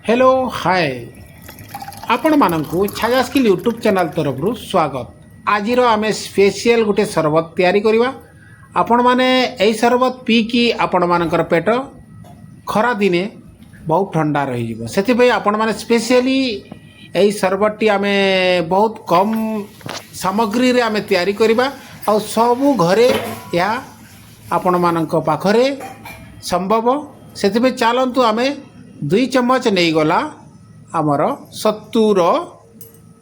Hello, ହାଏ, ଆପଣମାନଙ୍କୁ ଛାୟା skill YouTube channel ତରଫରୁ ସ୍ୱାଗତ। ଆଜିର ଆମେ ସ୍ପେଶିଆଲ ଗୋଟେ ସରବତ ତିଆରି କରିବା। ଆପଣମାନେ ଏହି ସରବତ ପିଇକି ଆପଣମାନଙ୍କର ପେଟ ଖରାଦିନେ ବହୁତ ଥଣ୍ଡା ରହିଯିବ। ସେଥିପାଇଁ ଆପଣମାନେ ସ୍ପେଶିଆଲି ଏହି ସରବତଟି ଆମେ ବହୁତ କମ୍ ସାମଗ୍ରୀରେ ଆମେ ତିଆରି କରିବା ଆଉ ସବୁ ଘରେ ଏହା ଆପଣମାନଙ୍କ ପାଖରେ ସମ୍ଭବ। ସେଥିପାଇଁ ଚାଲନ୍ତୁ, ଆମେ 2 ଚାମଚ ନେଇଗଲା ଆମର ସତୁର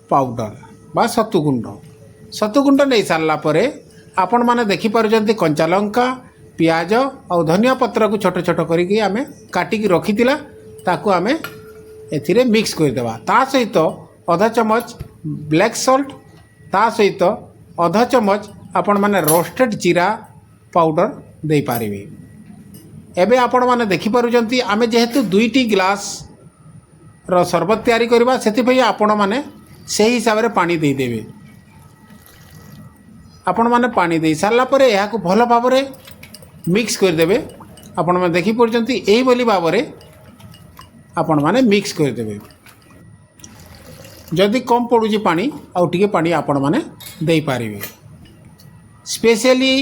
ପାଉଡ଼ର ବା ସତୁ ଗୁଣ୍ଡ। ସତୁ ଗୁଣ୍ଡ ନେଇ ସାରିଲା ପରେ ଆପଣମାନେ ଦେଖିପାରୁଛନ୍ତି, କଞ୍ଚା ଲଙ୍କା, ପିଆଜ ଆଉ ଧନିଆ ପତ୍ରକୁ ଛୋଟ ଛୋଟ କରିକି ଆମେ କାଟିକି ରଖିଥିଲା, ତାକୁ ଆମେ ଏଥିରେ ମିକ୍ସ କରିଦେବା। ତା ସହିତ ଅଧ ଚାମଚ ବ୍ଲାକ୍ ସଲ୍ଟ, ତା ସହିତ ଅଧ ଚାମଚ ଆପଣମାନେ ରୋଷ୍ଟେଡ଼ ଜିରା ପାଉଡ଼ର ଦେଇପାରିବେ। ଏବେ ଆପଣମାନେ ଦେଖିପାରୁଛନ୍ତି, ଆମେ ଯେହେତୁ ଦୁଇଟି ଗ୍ଲାସ୍ର ସରବତ ତିଆରି କରିବା, ସେଥିପାଇଁ ଆପଣମାନେ ସେହି ହିସାବରେ ପାଣି ଦେଇଦେବେ। ଆପଣମାନେ ପାଣି ଦେଇ ସାରିଲା ପରେ ଏହାକୁ ଭଲ ଭାବରେ ମିକ୍ସ କରିଦେବେ। ଆପଣମାନେ ଦେଖିପାରୁଛନ୍ତି, ଏହିଭଳି ଭାବରେ ଆପଣମାନେ ମିକ୍ସ କରିଦେବେ। ଯଦି କମ୍ ପଡ଼ୁଛି ପାଣି, ଆଉ ଟିକେ ପାଣି ଆପଣମାନେ ଦେଇପାରିବେ। ସ୍ପେଶିଆଲି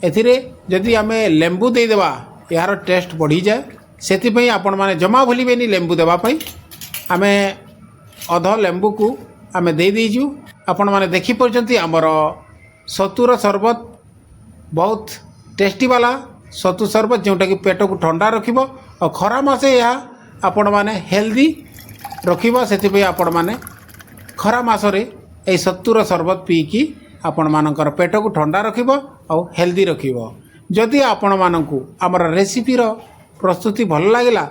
ଏଥିରେ ଯଦି ଆମେ ଲେମ୍ବୁ ଦେଇଦେବା, ଏହାର ଟେଷ୍ଟ ବଢ଼ିଯାଏ। ସେଥିପାଇଁ ଆପଣମାନେ ଜମା ଭୁଲିବେନି ଲେମ୍ବୁ ଦେବା ପାଇଁ। ଆମେ ଅଧ ଲେମ୍ବୁକୁ ଆମେ ଦେଇଦେଇଛୁ। ଆପଣମାନେ ଦେଖିପାରୁଛନ୍ତି, ଆମର ସତୁର ସରବତ ବହୁତ ଟେଷ୍ଟି ବାଲା ସତୁ ସରବତ, ଯେଉଁଟାକି ପେଟକୁ ଥଣ୍ଡା ରଖିବ ଆଉ ଖରା ମାସେ ଏହା ଆପଣମାନେ ହେଲ୍ଦି ରଖିବ। ସେଥିପାଇଁ ଆପଣମାନେ ଖରା ମାସରେ ଏହି ସତୁର ସରବତ ପିଇକି ଆପଣମାନଙ୍କର ପେଟକୁ ଥଣ୍ଡା ରଖିବ ଆଉ ହେଲ୍ଦି ରଖିବ। ଯଦି ଆପଣମାନଙ୍କୁ ଆମର ରେସିପିର ପ୍ରସ୍ତୁତି ଭଲ ଲାଗିଲା,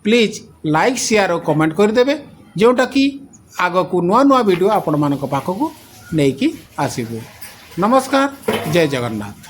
please like, share O comment କରିଦେବେ, ଯେଉଁଟାକି ଆଗକୁ ନୂଆ ନୂଆ ଭିଡ଼ିଓ ଆପଣମାନଙ୍କ ପାଖକୁ ନେଇକି ଆସିବୁ। ନମସ୍କାର, ଜୟ ଜଗନ୍ନାଥ।